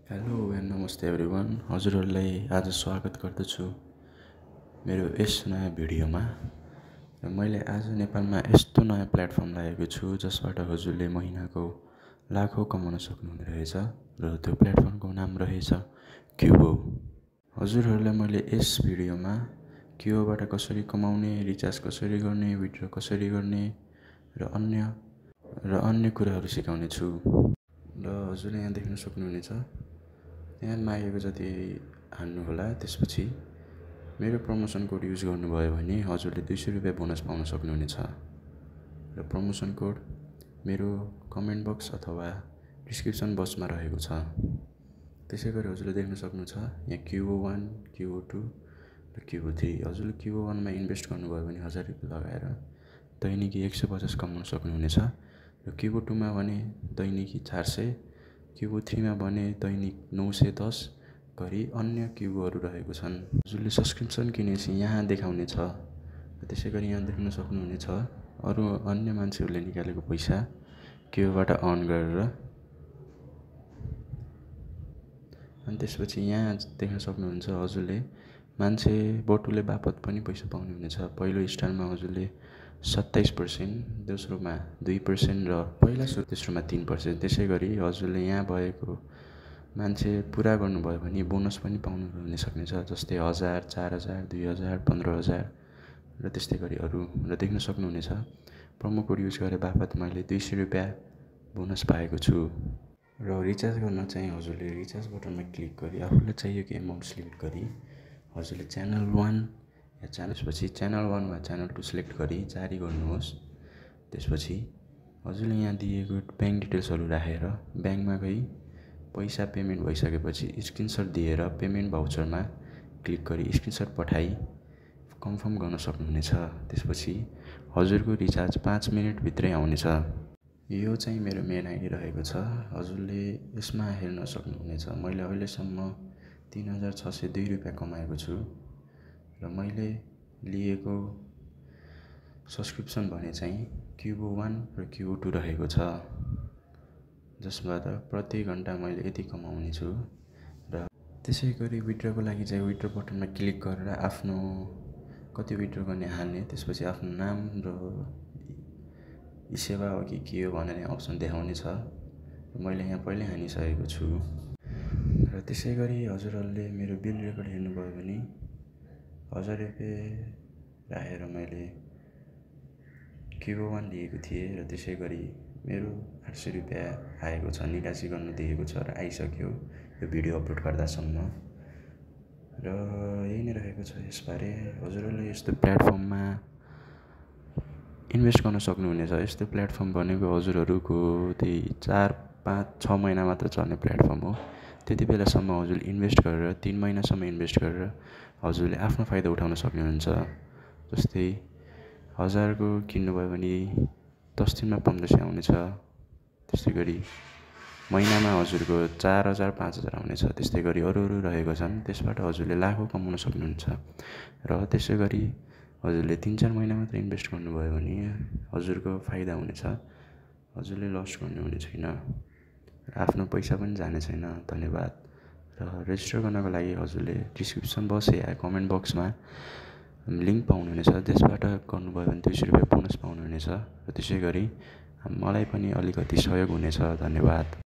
Hello and नमस्ते everyone. हजुरहरूलाई आज स्वागत गर्दछु मेरो यस नयाँ भिडियोमा। र मैले आज नेपालमा यस्तो नयाँ प्लेटफर्म ल्याएको छु जसबाट हजुरले महिनाको लाखौँ कमाउन सक्नुहुने रहेछ र त्यो प्लेटफर्मको नाम रहेछ क्युबो। हजुरहरूलाई मैले यस भिडियोमा क्युबोबाट कसरी कमाउने, रिचार्ज कसरी गर्ने, विथड्र कसरी गर्ने र अन्य कुराहरू सिकाउने छु। र हजुरले यहाँ देख्न सक्नुहुनेछ, यहाँ मागेको जति हान्नुहोला। त्यसपछि मेरो प्रमोसन कोड युज गर्नुभयो भने हजुरले 200 रुपियाँ बोनस पाउन सक्नुहुनेछ। र प्रमोसन कोड मेरो कमेन्ट बक्स अथवा डिस्क्रिप्सन बक्समा रहेको छ। त्यसै गरी हजुरले देख्न सक्नुहुन्छ यहाँ क्युबो 1, क्युबो 2 र क्युबो 3। हजुरले क्युबो 1 मा इन्भेस्ट गर्नुभयो भने 1000 रुपियाँ लगाएर दैनिकी 150 कमाउन सक्नुहुनेछ। र क्युबो 2 मा भने दैनिकी 400, क्युबो 3 मा भने दैनिक 910 गरी अन्य क्युबोहरू रहेको छन्। हजुरले सब्सक्रिप्सन किनेपछि यहाँ देखाउने छ। त्यसै गरी यहाँ देख्न सक्नुहुनेछ अरू अन्य मान्छेहरूले निकालेको पैसा क्युबोबाट अर्न गरेर। अनि त्यसपछि यहाँ देख्न सक्नुहुन्छ हजुरले मान्छे बटुले बापत पनि पैसा पाउनुहुनेछ। पहिलो स्टारमा हजुरले 27%, दोस्रोमा 2% र तेस्रोमा 3%। त्यसै गरी हजुरले यहाँ भएको मान्छे पुरा गर्नुभयो भने बोनस पनि पाउनु हुन सक्नेछ, जस्तै 1000, 4000, 2000, 15000 र त्यस्तै गरी अरू। र देख्न सक्नुहुनेछ प्रोमो कोड युज गरेर बापत मैले 200 रुपियाँ बोनस पाएको छु। र रिचार्ज गर्न चाहिँ हजुरले रिचार्ज बटनमा क्लिक गरी आफूलाई चाहिएको एमाउन्ट सिलेक्ट गरी हजुरले च्यानल 1 या त्यसपछि च्यानल 1 वा च्यानल 2 सिलेक्ट गरी जारी गर्नुहोस्। त्यसपछि हजुरले यहाँ दिएको ब्याङ्क डिटेल्सहरू राखेर ब्याङ्कमा गई पैसा पेमेन्ट भइसकेपछि स्क्रिनसट दिएर पेमेन्ट भाउचरमा क्लिक गरी स्क्रिनसट पठाई कन्फर्म गर्न सक्नुहुनेछ। त्यसपछि हजुरको रिचार्ज 5 मिनेटभित्रै आउनेछ। यो चाहिँ मेरो मेन आइडी रहेको छ। हजुरले यसमा हेर्न सक्नुहुनेछ मैले अहिलेसम्म 3602 रुपियाँ कमाएको छु। र मैले लिएको सब्सक्रिप्सन भने चाहिँ क्युबो 1 र क्युबो 2 रहेको छ, जसबाट प्रति घन्टा मैले यति कमाउने छु। र त्यसै गरी विथड्रको लागि चाहिँ विथड्र बटनमा क्लिक गरेर आफ्नो कति विथड्र गर्ने हाल्ने, त्यसपछि आफ्नो नाम र सेवा हो कि के हो भनेर अप्सन देखाउने छ। मैले यहाँ पहिल्यै हानिसकेको छु। र त्यसै गरी हजुरहरूले मेरो बिल रेकर्ड हेर्नुभयो भने 1000 रुपियाँ राखेर मैले क्युबो 1 लिएको थिएँ। र त्यसै गरी मेरो 800 रुपियाँ आएको छ, निकासी गर्नु दिएको छ र आइसक्यो यो भिडियो अपलोड गर्दासम्म। र यही नै रहेको छ यसबारे। हजुरहरूले यस्तो प्लेटफर्ममा इन्भेस्ट गर्न सक्नुहुनेछ। यस्तो प्लेटफर्म भनेको हजुरहरूको त्यही 4, 5, 6 महिना मात्र चल्ने प्लेटफर्म हो। त्यति बेलासम्म हजुरले इन्भेस्ट गरेर 3 महिनासम्म इन्भेस्ट गरेर हजुरले आफ्नो फाइदा उठाउन सक्नुहुन्छ। जस्तै 1000 को किन्नुभयो भने 10 दिनमा 1500 आउनेछ। त्यस्तै गरी महिनामा हजुरको 4000, 5000 आउनेछ। त्यस्तै गरी अरू रहेको छन्, त्यसबाट हजुरले लाखौँ कमाउन सक्नुहुन्छ। र त्यसै गरी हजुरले 3-4 महिना मात्र इन्भेस्ट गर्नुभयो भने हजुरको फाइदा हुनेछ, हजुरले लस गर्नु हुने छैन र आफ्नो पैसा पनि जाने छैन। धन्यवाद। र रेजिस्टर गर्नको लागि हजुरले डिस्क्रिप्सन बक्स या कमेन्ट बक्समा लिङ्क पाउनुहुनेछ, त्यसबाट गर्नुभयो भने 200 रुपियाँ बोनस पाउनुहुनेछ। र त्यसै गरी मलाई पनि अलिकति सहयोग हुनेछ। धन्यवाद।